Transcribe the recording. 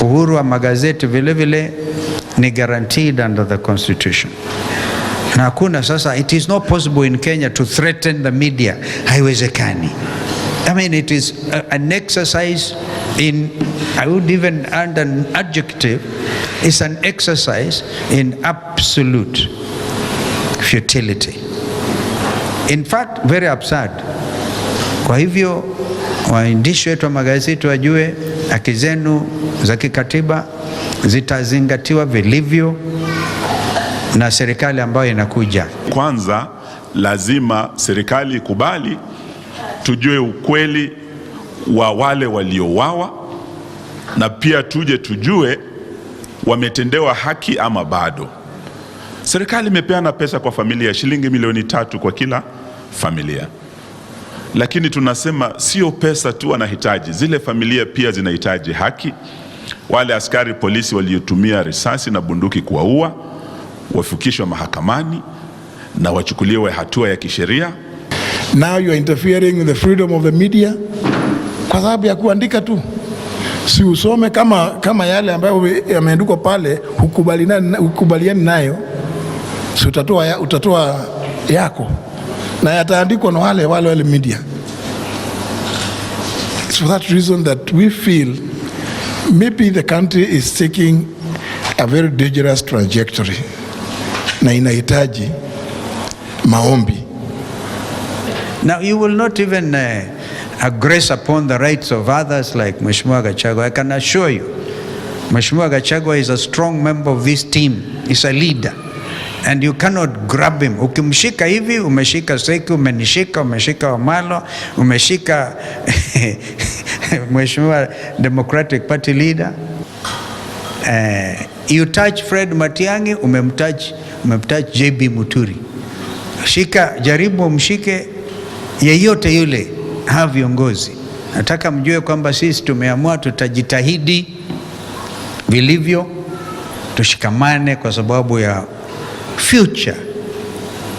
Uhuru wa magazeti vile vile ni guaranteed under the constitution. Na hakuna sasa, it is not possible in Kenya to threaten the media, haiwezekani. I mean, it is an exercise in, I would even add an adjective, it's an exercise in absolute futility. In fact, very absurd. Kwa hivyo waandishi wetu wa magazeti wajue haki zenu za kikatiba zitazingatiwa vilivyo na serikali ambayo inakuja. Kwanza lazima serikali ikubali tujue ukweli wa wale waliouawa, na pia tuje tujue wametendewa haki ama bado. Serikali imepeana pesa kwa familia shilingi milioni 3 kwa kila familia, lakini tunasema sio pesa tu wanahitaji, zile familia pia zinahitaji haki. Wale askari polisi waliotumia risasi na bunduki kuwaua wafikishwe mahakamani na wachukuliwe hatua ya kisheria. Now you are interfering with the freedom of the media kwa sababu ya kuandika tu. Si usome kama yale ambayo yameandikwa pale hukubaliani nayo, si utatoa yako na yataandikwa na wale wale wale media. It's for that reason that we feel maybe the country is taking a very dangerous trajectory na inahitaji maombi. Now, you will not even aggress upon the rights of others like Mheshimiwa Gachagua. I can assure you, Mheshimiwa Gachagua is a strong member of this team. He's a leader. And you cannot grab him. Ukimshika hivi, umeshika Seki, umenishika, umeshika Wamalwa, umeshika Mheshimiwa Democratic Party leader. You touch Fred Matiang'i, umemtouch JB Muturi. Shika, jaribu mshike yeyote yule, hawa viongozi. Nataka mjue kwamba sisi tumeamua tutajitahidi vilivyo, tushikamane kwa sababu ya future